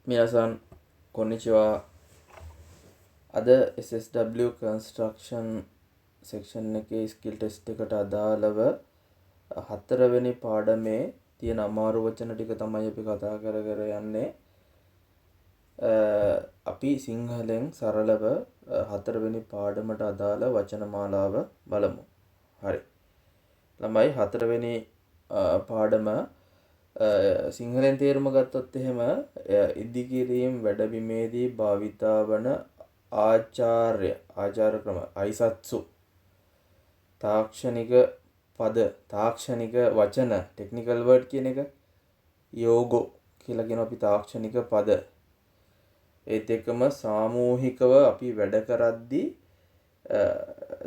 皆さんこんにちは。අද SSW construction section එකේ skill test එකට අදාළව හතරවෙනි පාඩමේ තියෙන අමාරු වචන ටික තමයි අපි කතා කර කර යන්නේ. අපි සිංහලෙන් සරලව හතරවෙනි පාඩමට අදාළ වචන මාලාව බලමු. හරි. ළමයි හතරවෙනි පාඩම සිංහලෙන් තේරුම ගත්තොත් එහෙම ඉදිකිරීම් වැඩබිමේදී භාවිතා වන ආචාර ක්‍රම අයිසත්සු තාක්ෂණික පද තාක්ෂණික වචන ටෙක්නිකල් වර්ඩ් කියන එක යෝගෝ කියලා කියනවා අපි තාක්ෂණික පද. ඒත් එක්කම සාමූහිකව අපි වැඩ කරද්දී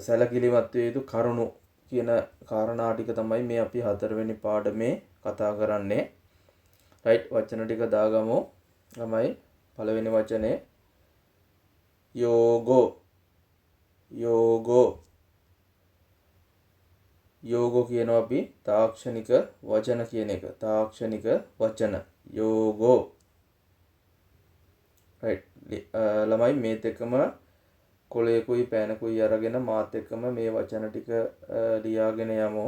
සැලකිලිමත් විය යුතු කරුණු කියන කාරණා ටික තමයි මේ අපි හතරවෙනි පාඩමේ කතා කරන්නේ. රයිට්, වචන ටික දාගමු ළමයි. පළවෙනි වචනේ යෝගෝ. යෝගෝ යෝගෝ කියනවා අපි තාක්ෂණික වචන කියන එක. තාක්ෂණික වචන යෝගෝ. රයිට් ළමයි, මේත් එක්කම කොලයකුයි පෑනකුයි අරගෙන මාත් එක්කම මේ වචන ටික ලියාගෙන යමු.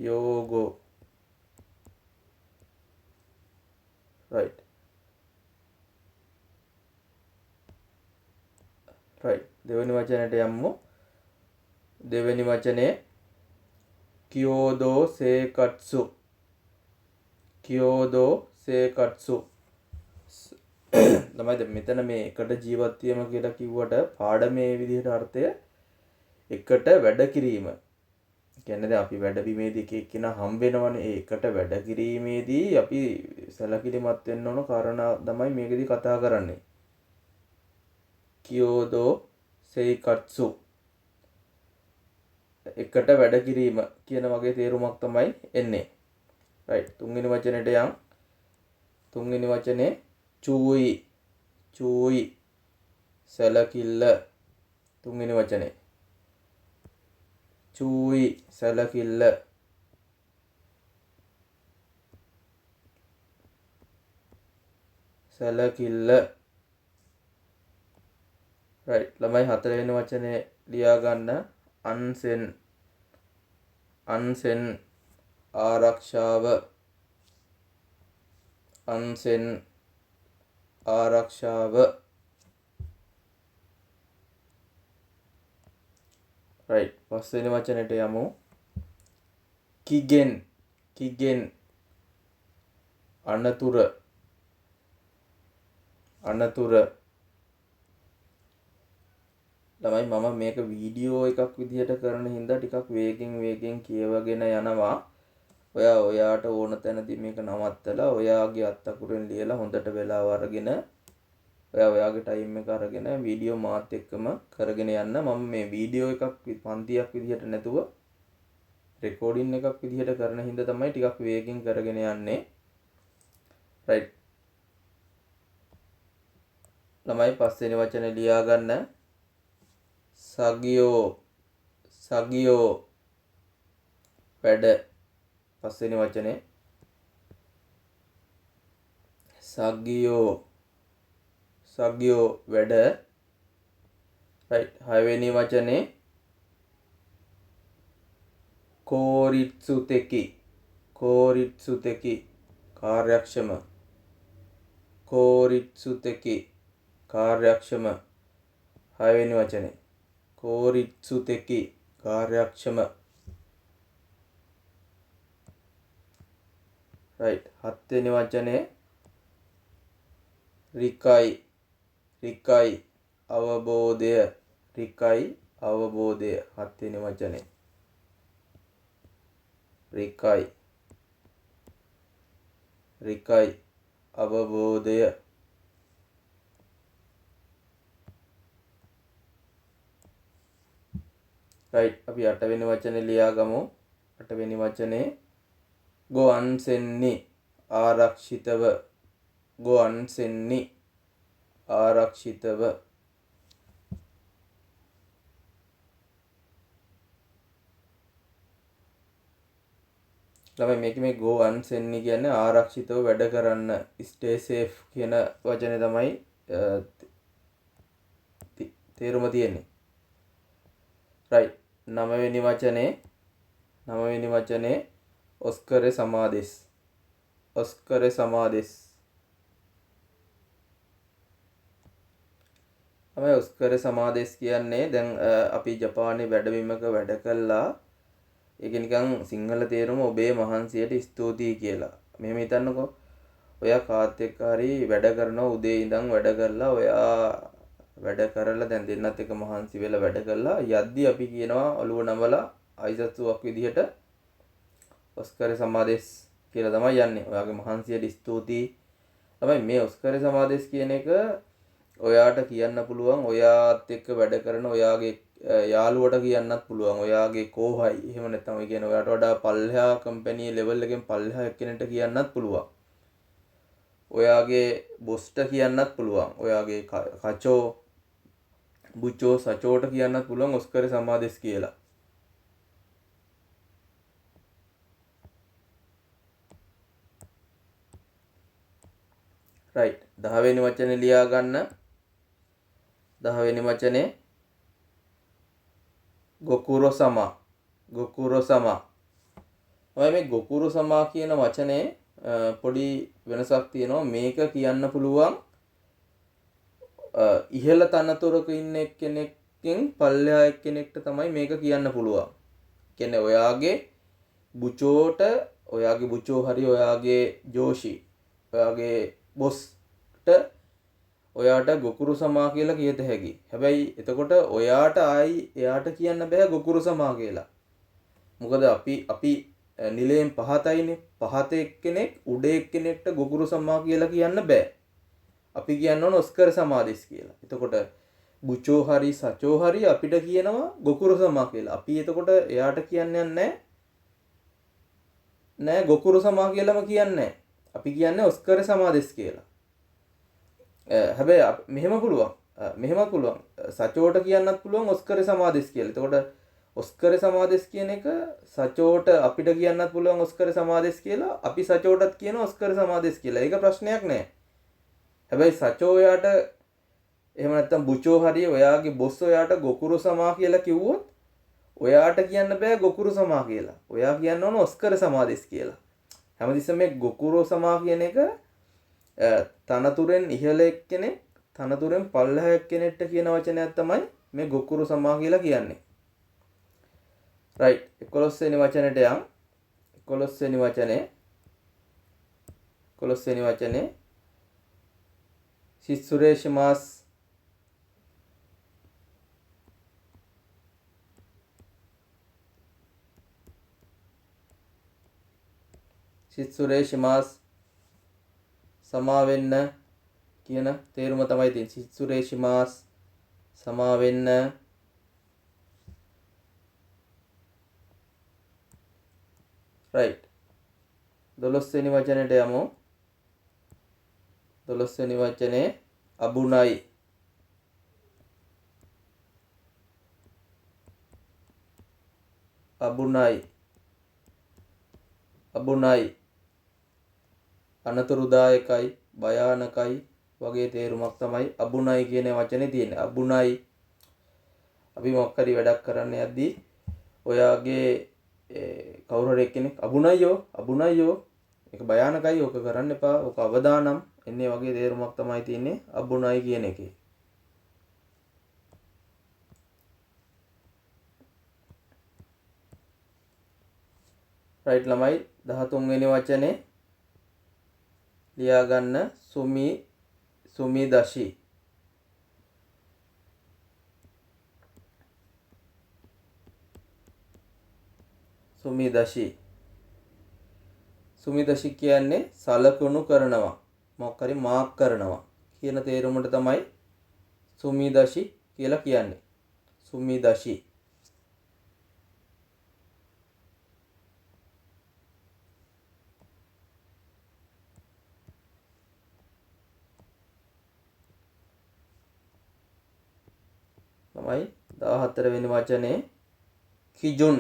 යෝගෝ. රයිට් රයිට්, දෙවෙනි වචනයට යමු. දෙවෙනි වචනේ කියෝදෝ සේකට්සු. කියෝදෝ සේකට්සු. ළමයි දැන් මෙතන මේ එකට ජීවත් වීම කියලා කිව්වට පාඩමේ විදිහට අර්ථය එකට වැඩ කිරීම. කියන්නේ දැන් අපි වැඩබිමේදී එක එක්කෙනා හම් වෙනවනේ. ඒ එකට වැඩ කිරීමේදී අපි සැලකිලිමත් වෙන්න ඕන කාරණා තමයි මේකෙදි කතා කරන්නේ. කියෝදෝ සේකට්සු එකට වැඩ කිරීම කියන වගේ තේරුමක් තමයි එන්නේ. රයිට්, තුන්වෙනි වචනෙට යන්. තුන්වෙනි වචනේ චූයි. චූයි සැලකිල්ල. තුන්වෙනි වචනේ චූයි සැලකිල්ල. සැලකිල්ල. රයිට් ළමයි, හතරවෙනි වචනේ ලියා ගන්න. අන්සෙන්. අන්සෙන් ආරක්ෂාව. අන්සෙන් ආරක්ෂාව. රයිට්, පස්වෙනි වචනෙට යමු. කිගෙන්. කිගෙන් අනතුර. අනතුර. ළමයි මම මේක වීඩියෝ එකක් විදිහට කරන හින්දා ටිකක් වේගෙන් වේගෙන් කියවගෙන යනවා. ඔයා ඔයාට ඕන තැනදී මේක නවත්තලා ඔයාගේ අත් අකුරෙන් ලියලා හොඳට වෙලාව අරගෙන ඔයා ඔයාගේ ටයිම් එක අරගෙන වීඩියෝ මාත් එක්කම කරගෙන යන්න. මම මේ වීඩියෝ එකක් පන්තියක් විදිහට නැතුව රෙකෝඩින් එකක් විදිහට කරන හින්දා තමයි ටිකක් වේගෙන් කරගෙන යන්නේ. රයිට් ළමයි, පස්වෙනි වචනේ ලියා ගන්න. සගියෝ. සගියෝ වැඩ. පස්වෙනි වචනේ සගියෝ. සගියෝ වැඩ. රයිට්, හයවෙනි වචනේ කෝරිත්සුතෙකි. කෝරිත්සුතෙකි කාර්යක්ෂම. කෝරිත්සුතෙකි කාර්යක්ෂම. හයවෙනි වචනේ කෝරිත්සුතෙකි කාර්යක්ෂම. රයිට්, හත්වෙනි වචනේ රිකයි. රිකයි අවබෝධය. රිකයි අවබෝධය. හත්වෙනි වචනේ රිකයි. රිකයි අවබෝධය. රයිට්, අපි අටවෙනි වචනේ ලියාගමු. අටවෙනි වචනේ ගොඅන්සෙන්නි ආරක්ෂිතව. ගොඅන්සෙන්නි ආරක්ෂිතව. ළමයි මේකේ මේ go unsend කියන්නේ ආරක්ෂිතව වැඩ කරන්න, stay safe කියන වචනේ තමයි තේරුම තියෙන්නේ. රයිට්. නවවෙනි වචනේ, නවවෙනි වචනේ ඔස්කරේ සමාදෙස්. ඔස්කරේ සමාදෙස්. තමයි ඔස්කරේ සමාදෙස් කියන්නේ දැන් අපි ජපානයේ වැඩබිමක වැඩ කළා. ඒක නිකන් සිංහල තේරුම ඔබේ මහන්සියට ස්තුතියි කියලා. මෙහෙම හිතන්නකෝ. ඔයා කාත් එක්ක හරි වැඩ කරනවා, උදේ ඉඳන් වැඩ කරලා, ඔයා වැඩ කරලා දැන් දෙන්නත් එක්ක මහන්සි වෙලා වැඩ කරලා යද්දි අපි කියනවා ඔළුව නමලා අයිසත්සුවක් විදිහට ඔස්කරේ සමාදෙස් කියලා තමයි යන්නේ. ඔයාගේ මහන්සියට ස්තුතියි. තමයි මේ ඔස්කරේ සමාදෙස් කියන එක ඔයාට කියන්න පුළුවන්, ඔයාත් එක්ක වැඩ කරන ඔයාගේ යාළුවට කියන්නත් පුළුවන්, ඔයාගේ කෝහයි එහෙම නැත්නම් ඔය කියන්නේ ඔයාට වඩා පල්ලෙහා කම්පැනි ලෙවල් එකෙන් පල්ලෙහා එක්කෙනෙක්ට කියන්නත් පුළුවන්, ඔයාගේ බොස්ට කියන්නත් පුළුවන්, ඔයාගේ කචෝ බුචෝ සචෝට කියන්නත් පුළුවන් ඔස්කරේ සමාදෙස් කියලා. රයිට්. 10 වෙනි වචනේ ලියා ගන්න. 10 වෙනි වචනේ ගොකුරෝ සමා. ගොකුරෝ සමා. හැබැයි මේ ගොකුරෝ සමා කියන වචනේ පොඩි වෙනසක් තියෙනවා. මේක කියන්න පුළුවන් ඉහළ තනතුරක ඉන්න එක්කෙනෙක්ගෙන් පල්ලෙහා එක්කෙනෙක්ට තමයි මේක කියන්න පුළුවන්. කියන්නේ ඔයාගේ බුචෝට, ඔයාගේ බුචෝ හරි ඔයාගේ ජෝෂි, ඔයාගේ බොස්ට ඔයාට ගොකුරු සමා කියලා කියත හැකි. හැබැයි එතකොට ඔයාට ආයි එයාට කියන්න බෑ ගොකුරු සමා කියලා. මොකද අපි නිලයෙන් පහතයිනේ. පහත එක්කෙනෙක් උඩ එක්කෙනෙක්ට ගොකුරු සමා කියලා කියන්න බෑ. අපි කියන්න ඕන ඔස්කර් සමාදෙස් කියලා. එතකොට බුචෝ හරි සචෝ හරි අපිට කියනවා ගොකුරු සමා කියලා. අපි එතකොට එයාට කියන්න යන්නේ නෑ ගොකුරු සමා කියලාම කියන්නේ නෑ. අපි කියන්නේ ඔස්කර් සමාදෙස් කියලා. හැබැයි මෙහෙම පුළුවන්. මෙහෙම පුළුවන්. සචෝට කියන්නත් පුළුවන් ඔස්කර් සමාදෙස් කියලා. එතකොට ඔස්කර් සමාදෙස් කියන එක සචෝට අපිට කියන්නත් පුළුවන් ඔස්කර් සමාදෙස් කියලා. අපි සචෝටත් කියනවා ඔස්කර් සමාදෙස් කියලා. ඒක ප්‍රශ්නයක් නෑ. හැබැයි සචෝ ඔයාට එහෙම නැත්නම් බුචෝ හරි ඔයාගේ බොස් ඔයාට ගොකුරු සමා කියලා කිව්වොත් ඔයාට කියන්න බෑ ගොකුරු සමා කියලා. ඔයා කියන්න ඕන ඔස්කර් සමාදෙස් කියලා. හැමතිස්සෙම මේ ගොකුරු සමා කියන එක තනතුරෙන් ඉහළ එක්කෙනෙක් තනතුරෙන් පල්ලෙහා එක්කෙනෙක්ට කියන වචනයක් තමයි මේ ගොකුරු සමා කියලා කියන්නේ. රයිට්. 11 වෙනි වචනෙට යන්. 11 වෙනි වචනේ 11 වෙනි වචනේ සිස්සුරේෂමාස්. සිස්සුරේෂමාස් සමා වෙන්න කියන තේරුම තමයි තියෙන්නේ. සිස්සුරේෂමාස් සමා වෙන්න. රයිට්. 12 වෙනි වචනෙට යමු. 12 වෙනි වචනේ අබුනයි. අබුනයි. අබුනයි අනතුරුදායකයි, භයානකයි වගේ තේරුමක් තමයි අබුනයි කියන වචනේ තියෙන්නේ. අබුනයි. අපි මොකක් හරි වැඩක් කරන්න යද්දී ඔයාගේ කවුරු හරි එක්කෙනෙක් අබුනයියෝ අබුනයියෝ ඒක භයානකයි, ඕක කරන්න එපා, ඕක අවදානම් එන්නේ වගේ තේරුමක් තමයි තියෙන්නේ අබුනයි කියන එකේ. රයිට් ළමයි 13 වෙනි වචනේ ලියා ගන්න සුමි සුමිදශි. සුමිදශි. සුමිදශි කියන්නේ සලකුණු කරනවා, මොකක් හරි මාක් කරනවා කියන තේරුමට තමයි සුමිදශි කියලා කියන්නේ. සුමිදශි. තමයි 14 වෙනි වචනේ කිජුන්.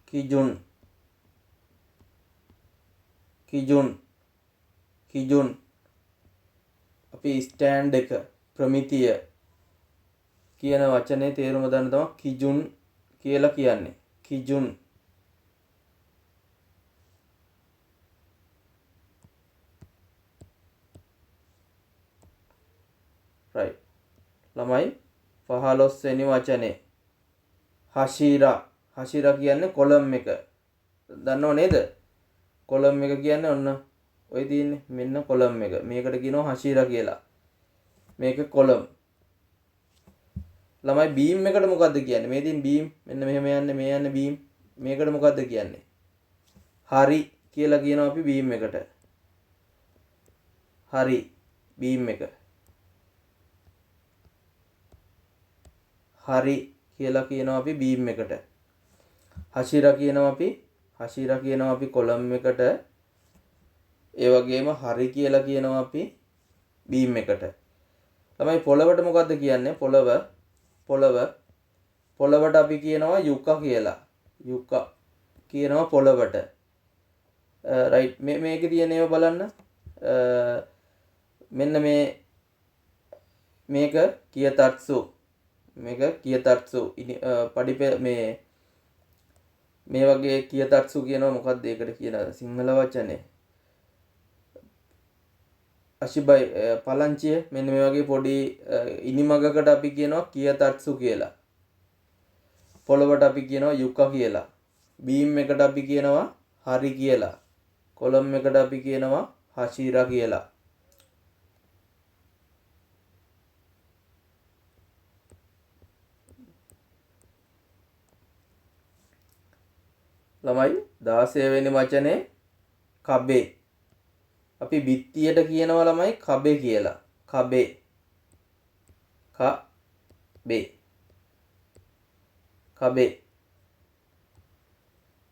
කිජුන් කිජුන් කිජුන්. අපි ස්ටෑන්ඩ් එක ප්‍රමිතිය කියන වචනේ තේරුම දන්න තමයි කිජුන් කියලා කියන්නේ. කිජුන්. රයිට්. ළමයි 15 වෙනි වචනේ හෂිරා. හෂිරා කියන්නේ කොලම් එක. දන්නව නේද? කොලම් එක කියන්නේ ඔන්න ඔය තියෙන්නේ මෙන්න කොලම් එක. මේකට කියනවා හෂිරා කියලා. මේක කොලම්. ළමයි බීම් එකට මොකද්ද කියන්නේ? මේ තියෙන බීම් මෙන්න මෙහෙම යන්නේ, මේ යන්නේ බීම්. මේකට මොකද්ද කියන්නේ? හරි කියලා කියනවා අපි බීම් එකට. හරි බීම් එක. හරි කියලා කියනවා අපි බීම් එකට. හෂිරා කියනවා අපි, හෂිරා කියනවා අපි කොලම් එකට. ඒ වගේම හරි කියලා කියනවා අපි බීම් එකට. ළමයි පොළවට මොකද්ද කියන්නේ? පොළව, පොළව, පොළවට අපි කියනවා යුකා කියලා. යුකා කියනවා පොළවට. රයිට්. මේ මේකේ තියෙන ඒවා බලන්න. මෙන්න මේ මේක කියතත්සු. මේක කියතත්සු. පඩිපෙ මේ මේ වගේ කියතත්සු කියනවා. මොකද්ද ඒකට කියන සිංහල වචනේ? අශිබයි පලංචිය. මෙන්න මේ වගේ පොඩි ඉනිමගකට අපි කියනවා කියතත්සු කියලා. පොළවට අපි කියනවා යුකා කියලා. බීම් එකට අපි කියනවා හරි කියලා. කොලම් එකට අපි කියනවා හෂිරා කියලා. ළමයි 16 වෙනි වචනේ කබේ. අපි බිත්තියට කියනවා ළමයි කබේ කියලා. කබේ. කබේ. කබේ.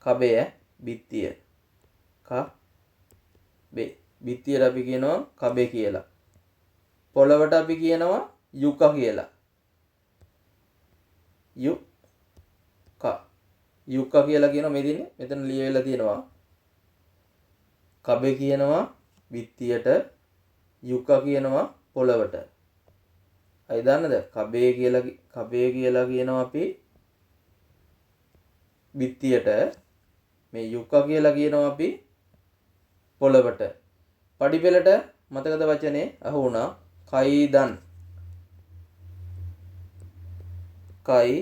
කබේ ඈ බිත්තිය. කබේ. බිත්තියට අපි කියනවා කබේ කියලා. පොළවට අපි කියනවා යුකා කියලා. යුකා. යුකා කියලා කියනවා. මේ දින්නේ මෙතන ලියවිලා තියෙනවා. කබේ කියනවා බිත්තියට, යුකා කියනවා පොළවට. අය දන්නද? කබේ කියලා, කබේ කියලා කියනවා අපි බිත්තියට, මේ යුකා කියලා කියනවා අපි පොළවට. පඩිපෙළට මතකද වචනේ අහු වුණා? කයිදන්. කයි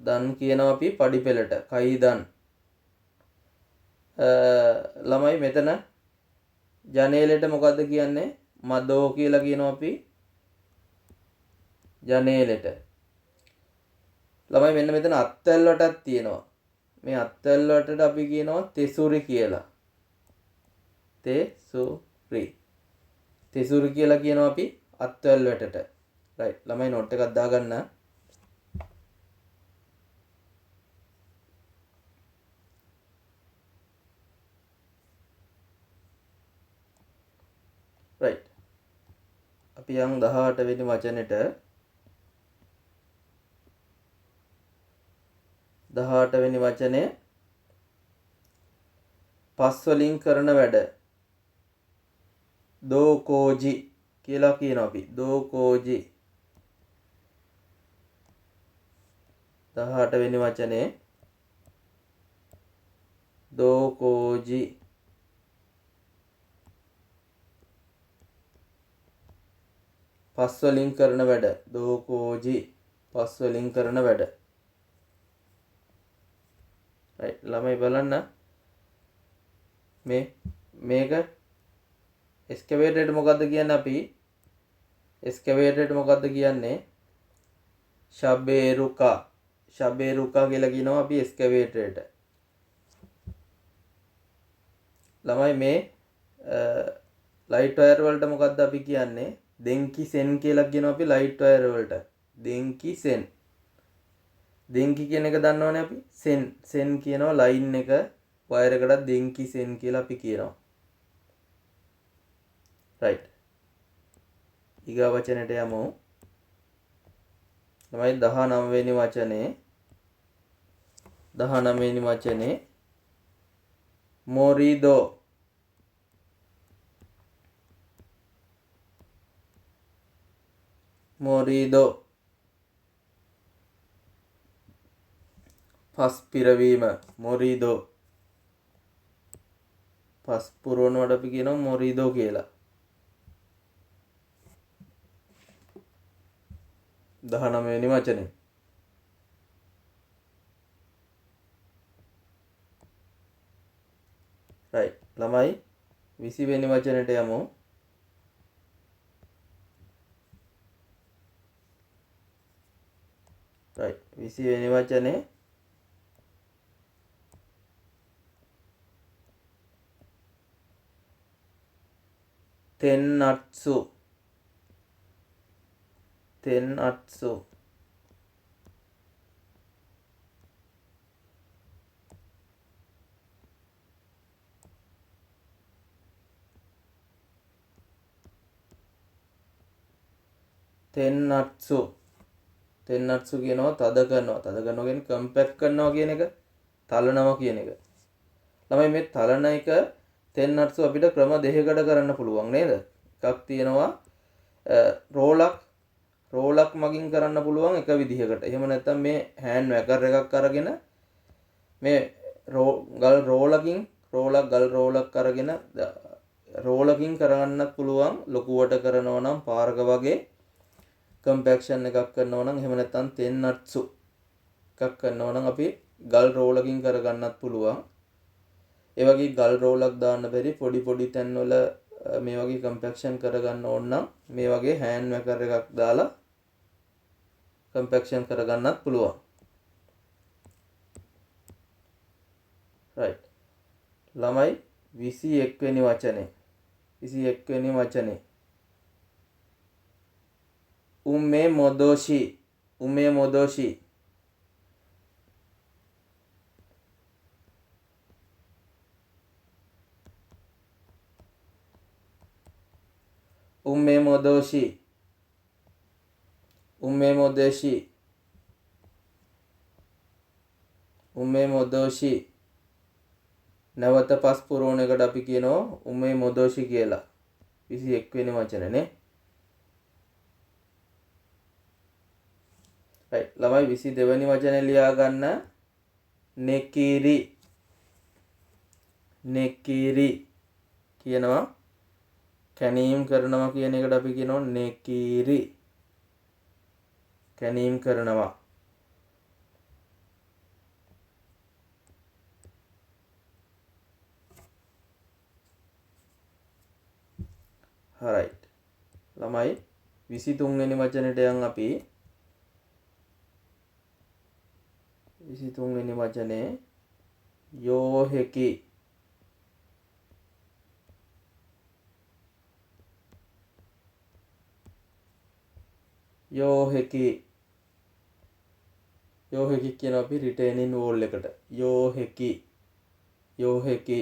දන් කියනවා අපි පඩිපෙළට. කයිදන්. ළමයි මෙතන ජනේලෙට මොකද්ද කියන්නේ? මදෝ කියලා කියනවා අපි ජනේලෙට. ළමයි මෙන්න මෙතන අත්වැල් වටක් තියෙනවා. මේ අත්වැල් වටට අපි කියනවා තෙසුරි කියලා. තෙසුරි. තෙසුරි කියලා කියනවා අපි අත්වැල් වටට. රයිට්. ළමයි නෝට් එකක් දාගන්න. රයිට්. අපි යන් 18 වෙනි වචනෙට. 18 වෙනි වචනය පස් වලින් කරන වැඩ. දෝකෝජි කියලා කියනවා අපි. දෝකෝජි. 18 වෙනි වචනේ දෝකෝජි. පස් වලින් කරන වැඩ. දෝකෝජි පස් වලින් කරන වැඩ. රයිට්. ළමයි බලන්න මේක එස්කවේටර් මොකද්ද කියන්නේ අපි? එස්කවේටර් මොකද්ද කියන්නේ? ෂබේරුකා. ෂබේරුකා කියලා කියනවා අපි එස්කවේටරේට. ළමයි මේ ලයිට් වයර් වලට මොකද්ද අපි කියන්නේ? දෙන්කි සෙන් කියලා කියනවා අපි ලයිට් වයර් වලට. දෙන්කි සෙන්. දෙන්කි කියන එක දන්නවනේ අපි. සෙන්. සෙන් කියනවා ලයින් එක වයර් එකටත් දෙන්කි සෙන් කියලා අපි කියනවා. රයිට්. ඊගා වචනයට යමු. ළමයි 19 වෙනි වචනේ. 19 වෙනි වචනේ මොරිදෝ. මොරිදෝ පස් පිරවීම. මොරිදෝ පස් පුරවනවට අපි කියනවා මොරිදෝ කියලා. 19 වෙනි වචනේ. රයිට් ළමයි 20 වෙනි වචනෙට යමු. රයිට් 20 වෙනි වචනේ තෙන්නට්සු. තෙන්නට්සු. තෙන්නට්සු. තෙන්නට්සු කියනවා තද කරනවා. තද කරනවා කියන්නේ කම්පැක්ට් කරනවා කියන එක, තලනවා කියන එක. ළමයි මේ තලන එක තෙන්නට්සු අපිට ක්‍රම දෙකකට කරන්න පුළුවන් නේද? එකක් තියෙනවා රෝලක්, රෝලක් මගින් කරන්න පුළුවන් එක විදිහකට. එහෙම නැත්නම් මේ හෑන්ඩ් වැකර් එකක් අරගෙන මේ ගල් රෝලකින්, රෝලක් ගල් රෝලක් අරගෙන රෝලකින් කරගන්නත් පුළුවන්. ලොකුවට කරනවා නම් පාරක වගේ කම්පැක්ෂන් එකක් කරනවා නම්, එහෙම නැත්නම් තෙන්නට්සු එකක් කරනවා නම් අපි ගල් රෝලකින් කරගන්නත් පුළුවන්. ඒ වගේ ගල් රෝලක් දාන්න බැරි පොඩි පොඩි තැන්වල මේ වගේ කම්පැක්ෂන් කරගන්න ඕන නම් මේ වගේ හෑන්ඩ් වැකර් එකක් දාලා කම්පැක්ෂන් කරගන්නත් පුළුවන්. රයිට් ළමයි 21 වෙනි වචනේ. 21 වෙනි වචනේ උමේ මොදෝෂි. උමේ මොදෝෂි. උමේ මොදෝෂි. උමේ මොදෝෂි. උමේ මොදෝෂි. නැවත පස් පුරවන එකට අපි කියනවා උමේ මොදෝෂි කියලා. 21 වෙනි වචනේ නේ. රයිට් ළමයි 22 වෙනි වචනේ ලියා ගන්න. නෙකිරි. නෙකිරි කියනවා කැනීම් කරනවා කියන එකට අපි කියනවා නෙකිරි. කැනීම් කරනවා. රයිට් ළමයි 23 වෙනි වචනෙට යන් අපි. 23 වෙනි වචනේ යෝහෙකි. යෝහෙකි. යෝහෙකි කියන අපි රිටේනින් වෝල් එකට. යෝහෙකි. යෝහෙකි.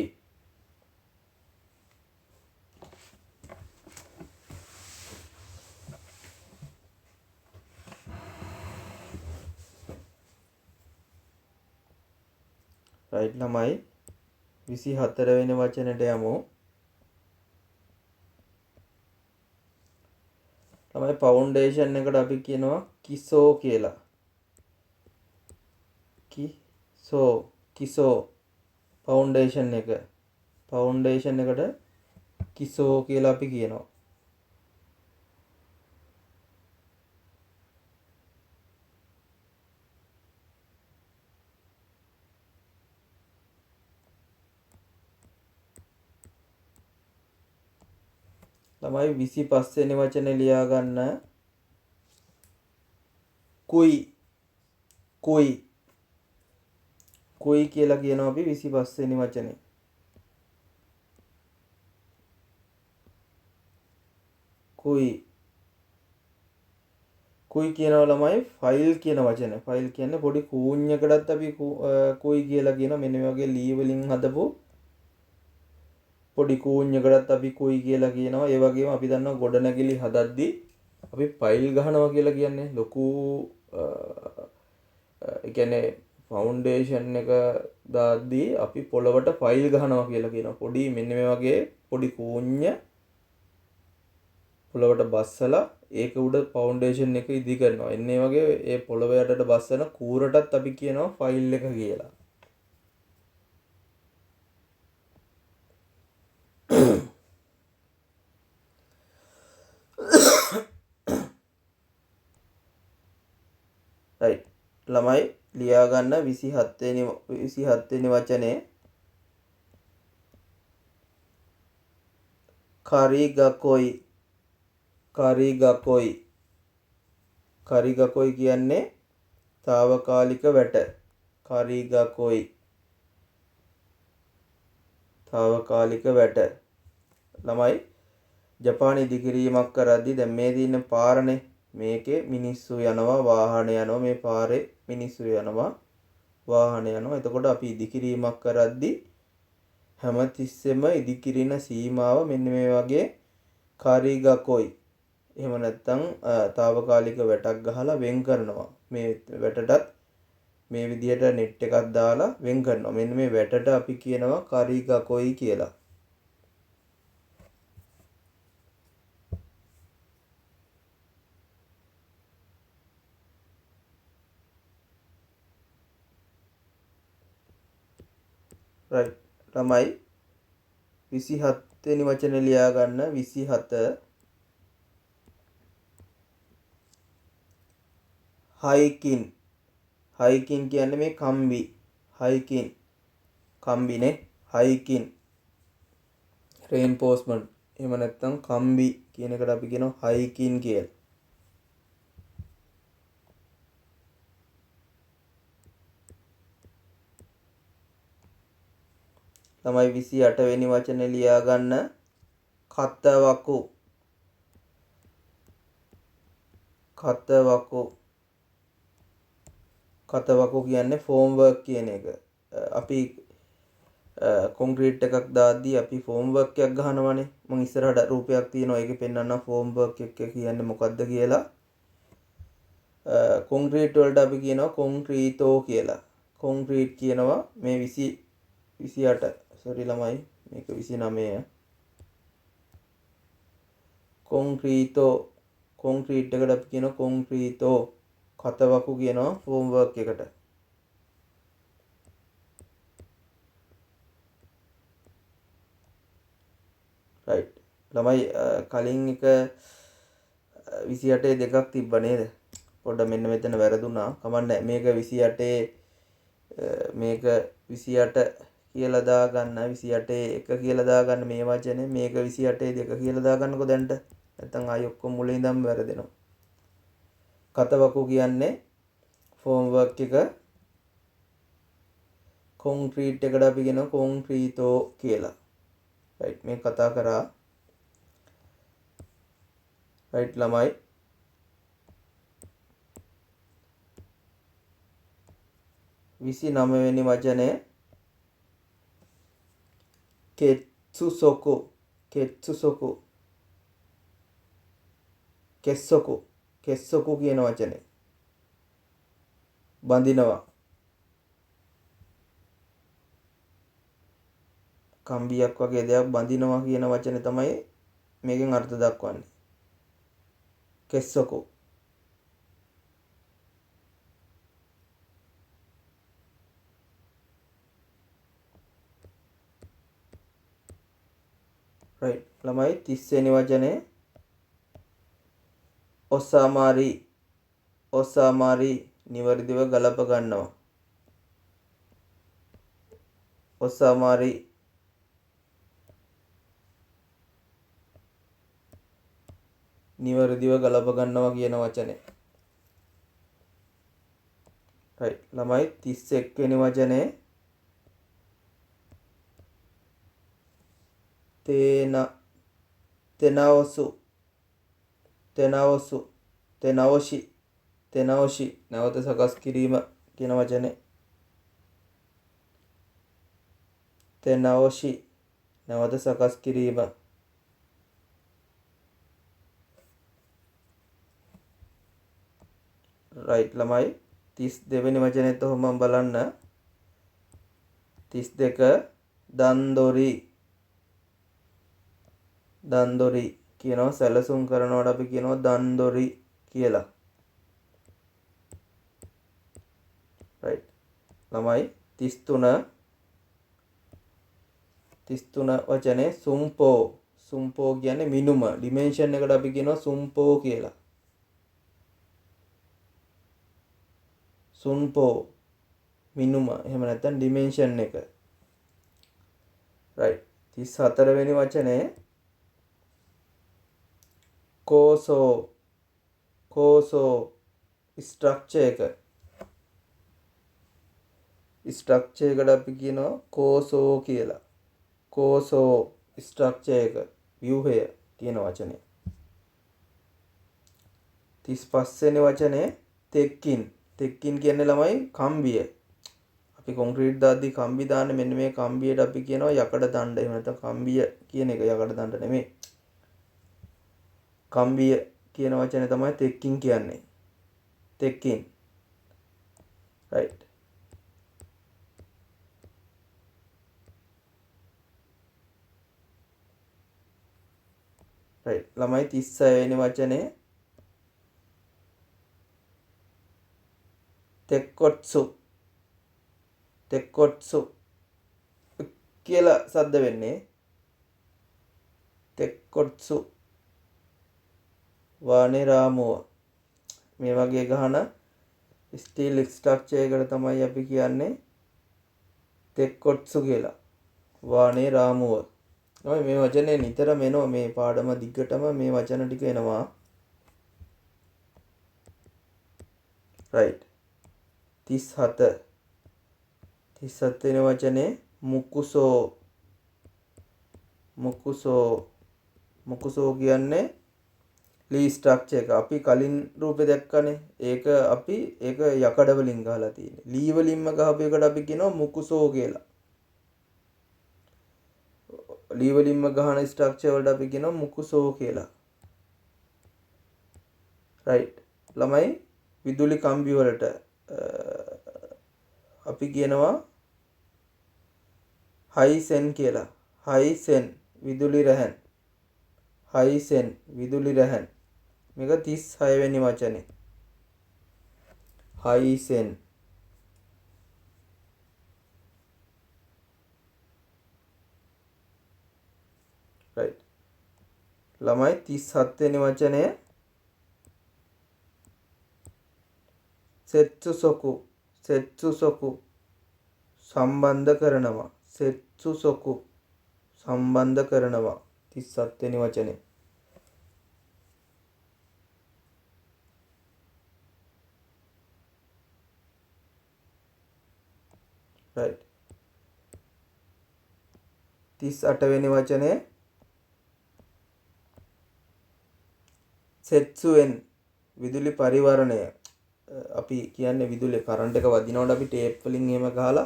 රයිට් ළමයි 24 වෙනි වචනෙට යමු. ළමයි ෆවුන්ඩේෂන් එකට අපි කියනවා කිසෝ කියලා. කිසෝ, කිසෝ ෆවුන්ඩේෂන් එක. ෆවුන්ඩේෂන් එකට කිසෝ කියලා අපි කියනවා. ළමයි 25 වෙනි වචනේ ලියා ගන්න. කුයි. කුයි. කුයි කියලා කියනවා අපි 25 වෙනි වචනේ. කුයි. කුයි කියනවා ළමයි ෆයිල් කියන වචනේ. ෆයිල් කියන්නේ පොඩි කූඤ්ඤකටත් අපි කුයි කියලා කියනවා. මෙන්න මේ වගේ ලී වලින් හදපු පොඩි කූඤ්ඤකටත් අපි කුයි කියලා කියනවා. ඒ වගේම අපි දන්නවා ගොඩනැගිලි හදද්දි අපි ෆයිල් ගහනවා කියලා කියන්නේ ලොකු ඒ කියන්නේ ෆවුන්ඩේෂන් එක දාද්දී අපි පොළවට ෆයිල් ගහනවා කියලා කියනවා. පොඩි මෙන්න මේ වගේ පොඩි කූඤ්ඤ පොළවට බස්සලා ඒක උඩ ෆවුන්ඩේෂන් එක ඉදි කරනවා. එන්න ඒ වගේ ඒ පොළව යටට බස්සන කූරටත් අපි කියනවා ෆයිල් එක කියලා. රයිට් ළමයි ලියා ගන්න 27 වෙනි වචනේ කරිගකොයි. කරිගකොයි. කරිගකොයි කියන්නේ තාවකාලික වැට. කරිගකොයි තාවකාලික වැට. ළමයි ජපානයේ ඉදිකිරීමක් කරද්දී දැන් මේ තියෙන පාරනේ, මේකේ මිනිස්සු යනවා වාහන යනවා, මේ පාරේ මිනිස්සු යනවා වාහන යනවා. එතකොට අපි ඉදිකිරීමක් කරද්දී හැමතිස්සෙම ඉදිකිරින සීමාව මෙන්න මේ වගේ කරිගකොයි. එහෙම නැත්නම් තාවකාලික වැටක් ගහලා වෙන් කරනවා. මේ වැටටත් මේ විදිහට නෙට් එකක් දාලා වෙන් කරනවා. මෙන්න මේ වැටට අපි කියනවා කරිගකොයි කියලා. රයිට් ළමයි 27 වෙනි වචනේ ලියා ගන්න. 27 හයිකින්. හයිකින් කියන්නේ මේ කම්බි. හයිකින් කම්බිනේ. හයිකින් රේන්ෆෝස්මන්ට් එහෙම නැත්නම් කම්බි කියන එකට අපි කියනවා හයිකින් කියලා. ළමයි 28 වෙනි වචනේ ලියා ගන්න. කතවකු. කතවකු. කතවකු කියන්නේ ෆෝම් වර්ක් කියන එක. අපි කොන්ක්‍රීට් එකක් දාද්දී අපි ෆෝම් වර්ක් එකක් ගහනවනේ. මං ඉස්සරහට රූපයක් තියෙනවා, ඒකේ පෙන්වන්නම් ෆෝම් වර්ක් එක කියන්නේ මොකද්ද කියලා. කොන්ක්‍රීට් වලට අපි කියනවා කොන්ක්‍රීතෝ කියලා. කොන්ක්‍රීට් කියනවා මේ 28 සෝරි ළමයි මේක 29. කොන්ක්‍රීතෝ කොන්ක්‍රීට් එකට අපි කියනවා කොන්ක්‍රීතෝ. කතවකු කියනවා ෆෝම් වර්ක් එකට. රයිට් ළමයි කලින් එක 28 දෙකක් තිබ්බ නේද? පොඩ්ඩක් මෙන්න මෙතන වැරදුනා. කමක් නැහැ. මේක 28 මේක 28 කියලා දාගන්න, 28 එක කියලා දාගන්න මේ වචනේ, මේක 28 දෙක කියලා දාගන්නකෝ දැන්ට. නැත්තම් ආයි ඔක්කොම මුලින් ඉඳන්ම වැරදෙනවා. කතවකු කියන්නේ ෆෝම් වර්ක් එක. කොන්ක්‍රීට් එකට අපි කියනවා කොන්ක්‍රීතෝ කියලා. රයිට් මේ කතා කරා. රයිට් ළමයි 29 වෙනි වචනය කෙත්සුසොකු. කෙත්සුසොකු. කෙස්සොකු. කෙස්සොකු කියන වචනේ බඳිනවා. කම්බියක් වගේ දෙයක් බඳිනවා කියන වචනේ තමයි මේකෙන් අර්ථ දක්වන්නේ. කෙස්සොකු. රයිට් ළමයි 30 වෙනි වචනේ ඔසාමාරි. ඔසාමාරි නිවැරදිව ගලප ගන්නවා. ඔසාමාරි නිවැරදිව ගලප ගන්නවා කියන වචනේ. රයිට් ළමයි 31 වෙනි වචනේ තේන තෙනවසු. තෙනවසු. තෙනවෂි. තෙනවෂි නැවත සකස් කිරීම කියන වචනේ. තෙනවෂි නැවත සකස් කිරීම. රයිට් ළමයි 32 වෙනි වචනේත් ඔහොමම බලන්න. 32 දන්දොරි. දන්දොරි කියනවා සැලසුම් කරනවට අපි කියනවා දන්දොරි කියලා. රයිට්. ළමයි 33 33 වචනේ සුම්පෝ. සුම්පෝ කියන්නේ මිනුම. ඩිමෙන්ෂන් එකට අපි කියනවා සුම්පෝ කියලා. සුන්පෝ මිනුම එහෙම නැත්නම් ඩිමෙන්ෂන් එක. රයිට්. 34 වෙනි වචනේ කෝසෝ. කෝසෝ ස්ට්‍රක්චර් එක. ස්ට්‍රක්චර් එකට අපි කියනවා කෝසෝ කියලා. කෝසෝ ස්ට්‍රක්චර් එක ව්‍යුහය කියන වචනේ. 35 වෙනි වචනේ තෙක්කින්. තෙක්කින් කියන්නේ ළමයි කම්බිය. අපි කොන්ක්‍රීට් දාද්දි කම්බි දාන්නේ මෙන්න මේ කම්බියට අපි කියනවා යකඩ දණ්ඩ. එහෙම නැත්නම් කම්බිය කියන එක යකඩ දණ්ඩ නෙමෙයි. කම්බිය කියන වචනේ තමයි තෙක්කින් කියන්නේ. තෙක්කින්. රයිට්. රයිට්. ළමයි 36 වෙනි වචනේ තෙක්කොට්සු. තෙක්කොට්සු කියලා සද්ද වෙන්නේ. තෙක්කොට්සු වානේ රාමුව. මේ වගේ ගහන ස්ටීල් ස්ට්‍රක්චර් එකට තමයි අපි කියන්නේ තෙක්කොට්සු කියලා. වානේ රාමුව. ළමයි මේ වචනේ නිතරම එනවා. මේ පාඩම දිගටම මේ වචන ටික එනවා. රයිට්. 37 37 වෙනි වචනේ මුකුසෝ. මුකුසෝ. මුකුසෝ කියන්නේ ලී ස්ට්‍රක්චර් එක. අපි කලින් රූපේ දැක්කනේ. ඒක අපි ඒක යකඩ වලින් ගහලා තියෙන්නේ. ලී වලින්ම ගහපු එකට අපි කියනවා මුකුසෝ කියලා. ලී වලින්ම ගහන ස්ට්‍රක්චර් වලට අපි කියනවා මුකුසෝ කියලා. රයිට්. ළමයි විදුලි කම්බි වලට අපි කියනවා හයිසෙන් කියලා. හයිසෙන් විදුලි රැහන්. හයිසෙන් විදුලි රැහන්. මේක 36 වෙනි වචනේ. හයිසෙන්. රයිට්. ළමයි 37 වෙනි වචනය සෙත්සුසොකු. සෙත්සුසොකු සම්බන්ධ කරනවා. සෙත්සුසොකු සම්බන්ධ කරනවා. 37 වෙනි වචනේ. රයිට්. 38 වෙනි වචනය සෙත්සුවෙන් විදුලි පරිවරණය. අපි කියන්නේ විදුලිය කරන්ට් එක වදිනකොට අපි ටේප් වලින් එහෙම ගහලා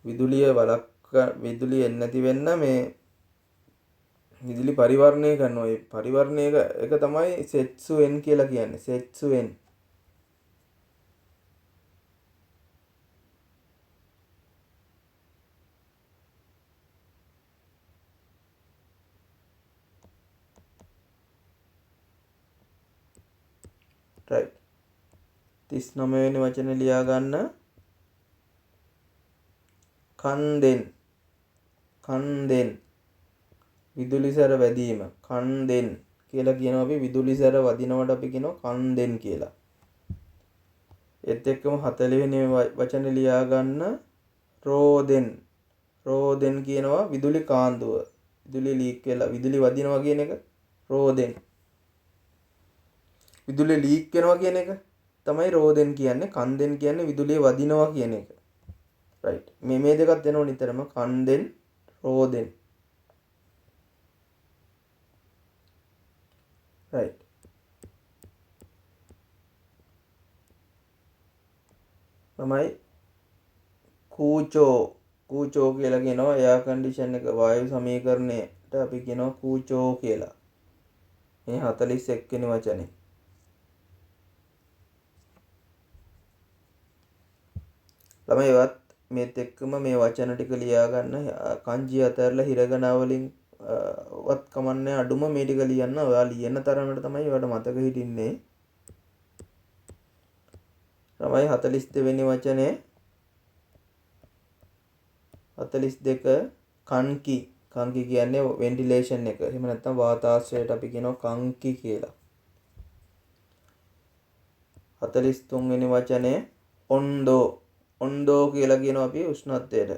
විදුලිය වළක්ව විදුලිය එන්නේ නැති වෙන්න මේ විදුලි පරිවර්ණය කරනවා. ඒ පරිවර්ණය එක තමයි සෙත්සුවෙන් කියලා කියන්නේ. සෙත්සුවෙන්. රයිට්. 39 වෙනි වචනේ ලියා ගන්න. කන්දෙන්. කන්දෙන් විදුලි සැර වැදීම. කන්දෙන් කියලා කියනවා අපි විදුලි සැර වදිනවට අපි කියනවා කන්දෙන් කියලා. ඒත් එක්කම 40 වෙනි වචනේ ලියා ගන්න. රෝදෙන්. රෝදෙන් කියනවා විදුලි කාන්දුව. විදුලි ලීක් වෙලා විදුලි වදිනවා කියන එක රෝදෙන්. විදුලිය ලීක් වෙනවා කියන එක තමයි රෝදෙන් කියන්නේ. කන්දෙන් කියන්නේ විදුලිය වදිනවා කියන එක. රයිට්. මේ මේ දෙකත් එනවා නිතරම කන්දෙන් රෝදෙන්. රයිට්. තමයි කූචෝ. කූචෝ කියලා කියනවා එයා කන්ඩිෂන් එක වායු සමීකරණයට අපි කියනවා කූචෝ කියලා. මේ 41 වෙනි වචනේ. ළමයි ඔයත් මේත් එක්කම මේ වචන ටික ලියා ගන්න. කංජි අතහැරලා හිරගනා වලින් වත් කමන්නේ අඩුම මේ ටික ලියන්න. ඔයා ලියන තරමට තමයි ඔයාට මතක හිටින්නේ. ළමයි 42 වෙනි වචනේ 42 කන්කි. කන්කි කියන්නේ වෙන්ටිලේෂන් එක. එහෙම නැත්නම් වාතාශ්‍රයට අපි කියනවා කන්කි කියලා. 43 වෙනි වචනේ ඔන්දෝ. ඔන්දෝ කියලා කියනවා අපි උෂ්ණත්වයට.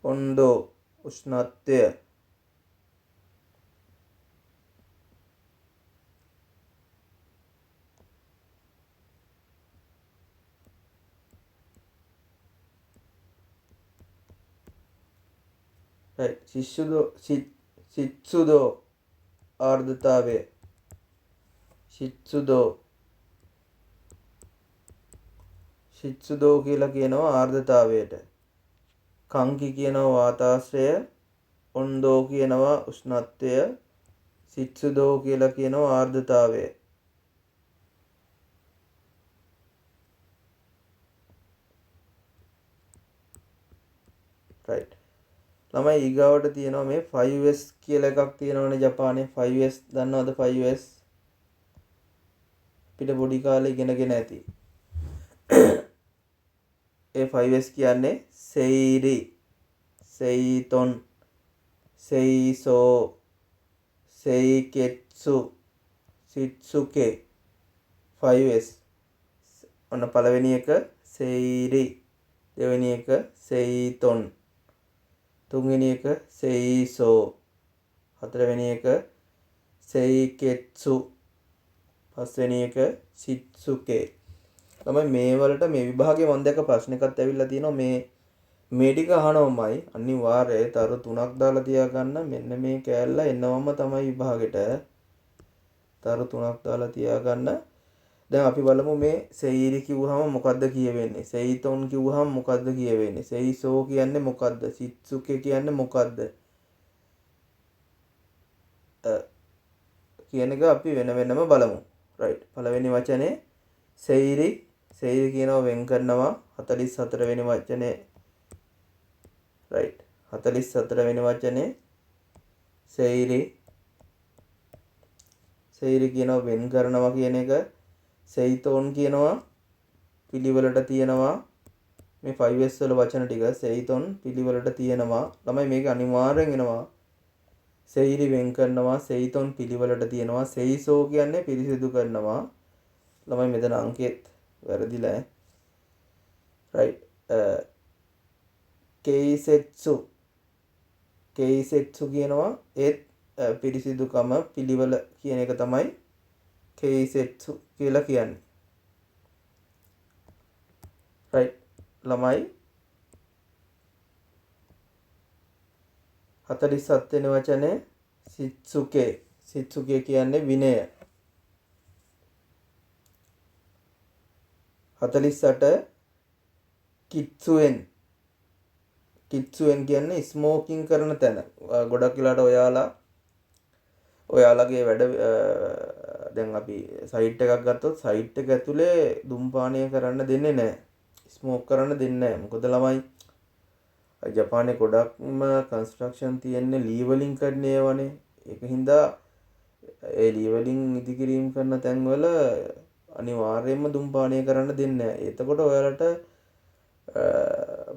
ඔන්දෝ උෂ්ණත්වය. රයිට්. සිත්සුදෝ ආර්ද්‍රතාවය. සිත්සුදෝ සිත්සුදෝ කියලා කියනවා ආර්ද්‍රතාවයට. කංකි කියනවා වාතාශ්‍රය, ඔන්දෝ කියනවා උෂ්ණත්වය, සිත්සුදෝ කියලා කියනවා ආර්ද්‍රතාවය. රයිට්. ළමයි ඊගාවට තියෙනවා මේ 5S කියලා එකක් තියෙනවනේ ජපානයේ. 5S දන්නවද? 5S අපිට පොඩි කාලේ ඉගෙනගෙන ඇති. ඒ 5S කියන්නේ සෙයිරි, සෙයිතොන්, සෙයිසෝ, සෙයිකෙත්සු, සිත්සුකේ. 5S. ඔන්න පළවෙනි එක සෙයිරි, දෙවෙනි එක සෙයිතොන්, තුන්වෙනි එක සෙයිසෝ, හතරවෙනි එක සෙයිකෙත්සු, පස්වෙනි එක සිත්සුකේ. තමයි මේ වලට මේ විභාගේ මම දැක්ක ප්‍රශ්න එකක් ඇවිල්ලා තියෙනවා. මේ මේ ටික අහනවමයි අනිවාර්යයෙන් තරු තුනක් දාලා තියාගන්න. මෙන්න මේ කෑල්ල එනවම තමයි විභාගෙට. තරු තුනක් දාලා තියාගන්න. දැන් අපි බලමු මේ සෙයිරි කිව්වහම මොකද්ද කියවෙන්නේ, සෙයිතොන් කිව්වහම මොකද්ද කියවෙන්නේ, සෙයිසෝ කියන්නේ මොකද්ද, සිත්සුකේ කියන්නේ මොකද්ද කියන එක අපි වෙන වෙනම බලමු. රයිට්. පළවෙනි වචනේ සෙයිරි. සෙයිරි කියනවා වෙන් කරනවා. 44 වෙනි වචනේ. රයිට්. 44 වෙනි වචනේ සෙයිරි. සෙයිරි කියනවා වෙන් කරනවා කියන එක. සෙයිතෝන් කියනවා පිළිවෙලට තියෙනවා. මේ 5S වල වචන ටික සෙයිතොන් පිළිවෙලට තියෙනවා. ළමයි මේක අනිවාර්යෙන් එනවා. සෙයිරි වෙන් කරනවා, සෙයිතොන් පිළිවෙලට තියෙනවා, සෙයිසෝ කියන්නේ පිරිසිදු කරනවා. ළමයි මෙතන අංකෙත් වැරදිලා ඈ. රයිට්. කේසෙත්සු. කේසෙත්සු කියනවා ඒත් පිරිසිදුකම පිළිවෙල කියන එක තමයි කේසෙත්සු කියලා කියන්නේ. රයිට්. ළමයි 47 වෙනි වචනේ සිත්සුකේ. සිත්සුකේ කියන්නේ විනය. 48 කිත්සුවෙන්. කිත්සුවෙන් කියන්නේ ස්මෝකින් කරන තැන. ගොඩක් වෙලාට ඔයාලගේ වැඩ දැන් අපි සයිට් එකක් ගත්තොත් සයිට් එක ඇතුලේ දුම්පානය කරන්න දෙන්නේ නැහැ. ස්මෝක් කරන්න දෙන්නේ නැහැ. මොකද ළමයි ජපානයේ ගොඩක්ම කන්ස්ට්‍රක්ෂන් තියෙන්නේ ලී වලින් කරන ඒවානේ. ඒක හින්දා ඒ ලී වලින් ඉදිකිරීම කරන තැන්වල අනිවාර්යයෙන්ම දුම්පානය කරන්න දෙන්නේ නැහැ. එතකොට ඔයාලට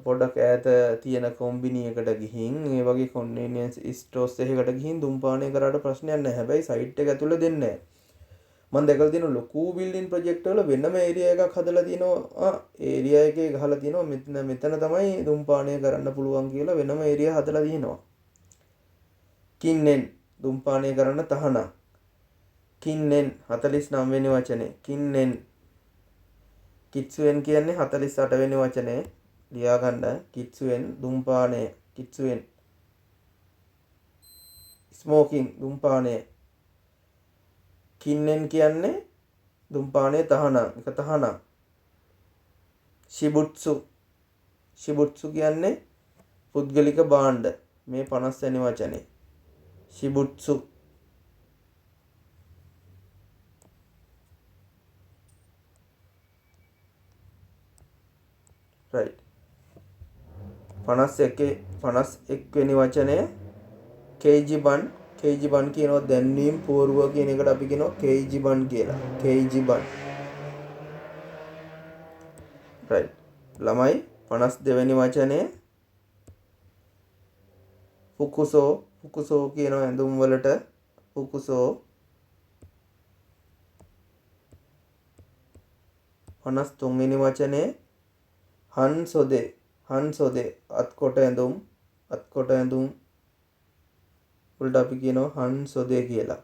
පොඩක් ඈත තියෙන කොම්බිනි එකට ගිහින් ඒ වගේ කන්වීනියන්ස් ස්ටෝර්ස් එකකට ගිහින් දුම්පානය කරාට ප්‍රශ්නයක් නැහැ. හැබැයි සයිට් එක ඇතුළේ දෙන්නේ නැහැ. මම දැකලා තියෙනවා ලොකු බිල්ඩින් ප්‍රොජෙක්ට් වල වෙනම ඒරියා එකක් හදලා තියෙනවා. ඒරියා එකේ ගහලා තියෙනවා මෙතන මෙතන තමයි දුම්පානය කරන්න පුළුවන් කියලා වෙනම ඒරියා හදලා තියෙනවා. කින්නෙන් දුම්පානය කරන්න තහනම්. කින්නෙන් 49 වෙනි වචනේ. කින්නෙන්. කිත්සුවෙන් කියන්නේ 48 වෙනි වචනේ. ලියා ගන්න. කිත්සුවෙන් දුම්පානය. කිත්සුවෙන් ස්මෝකින් දුම්පානය. කින්නෙන් කියන්නේ දුම්පානය තහනම්. එක තහනම්. ෂිබුට්සු. ෂිබුට්සු කියන්නේ පුද්ගලික භාණ්ඩ. මේ 50 වෙනි වචනේ. ෂිබුට්සු. රයිට්. 51 51 වෙනි වචනය කේජිබන්. කේජිබන් කියනවා දැන්වීම් පුවරුව කියන එකට අපි කියනවා කේජිබන් කියලා. කේජිබන්. රයිට්. ළමයි 52 වෙනි වචනය පුකුසෝ. පුකුසෝ කියනවා ඇඳුම් වලට පුකුසෝ. 53 වෙනි වචනය හන්සොදේ. හන්සොදේ අත්කොට ඇඳුම්. අත්කොට ඇඳුම් වලට අපි කියනවා හන්සොදේ කියලා.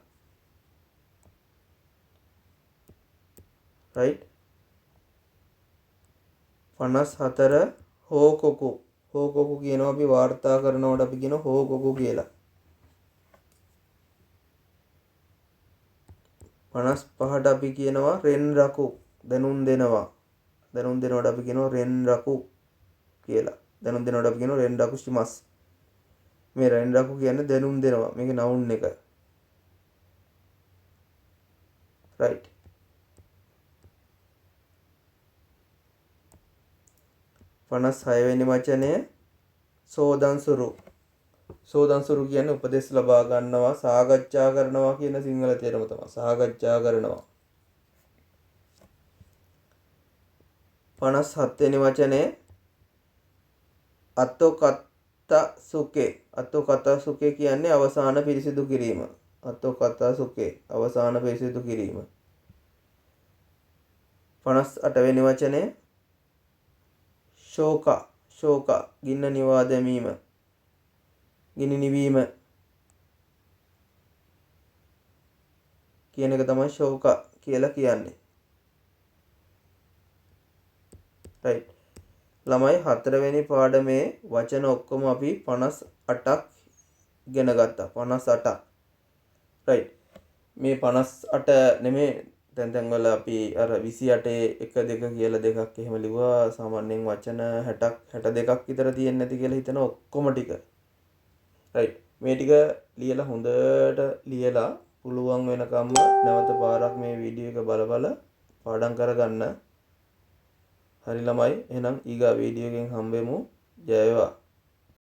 රයිට්. 54 හෝකොකු. හෝකොකු කියනවා අපි වාර්තා කරනවට අපි කියනවා හෝකොකු කියලා. 55ට අපි කියනවා රෙන්රකු. දැනුම් දෙනවා. දැනුම් දෙනවට අපි කියනවා රෙන්රකු කියලා. දැනුම් දෙනවට අපි කියනවා රෙන්රකු ෂිමස්. මේ රෙන්රකු කියන්නේ දැනුම් දෙනවා. මේකේ නවුන් එක. රයිට්. 56 වෙනි වචනය සෝදන්සුරු. සෝදන්සුරු කියන්නේ උපදෙස් ලබා ගන්නවා, සාකච්ඡා කරනවා කියන සිංහල තේරුම තමයි. සාකච්ඡා කරනවා. 57 වෙනි වචනය අතෝකත්තසුකේ. අතෝකත්තසුකේ කියන්නේ අවසාන පිරිසිදු කිරීම. අතෝකත්තසුකේ අවසාන පිරිසිදු කිරීම. 58 වෙනි වචනය ශෝක. ශෝක ගින්න නිවා දැමීම, ගිනි නිවීම කියන එක තමයි ශෝක කියලා කියන්නේ. රයිට්. ළමයි හතරවෙනි පාඩමේ වචන ඔක්කොම අපි 58ක් ඉගෙන ගත්තා. 58ක්. රයිට්. මේ 58 නෙමෙයි, දැන් දැන් වල අපි අර 28 1 2 කියලා දෙකක් එහෙම ලිව්වා. සාමාන්‍යයෙන් වචන 60ක් 62ක් විතර තියෙන්නේ නැති කියලා හිතන ඔක්කොම ටික. රයිට්. මේ ටික ලියලා හොඳට ලියලා පුළුවන් වෙනකම්ම නැවත පාරක් මේ වීඩියෝ එක බල බල පාඩම් කරගන්න. හරි ළමයි, එහෙනම් ඊගා වීඩියෝ එකෙන් හම්බෙමු. ජය වේවා.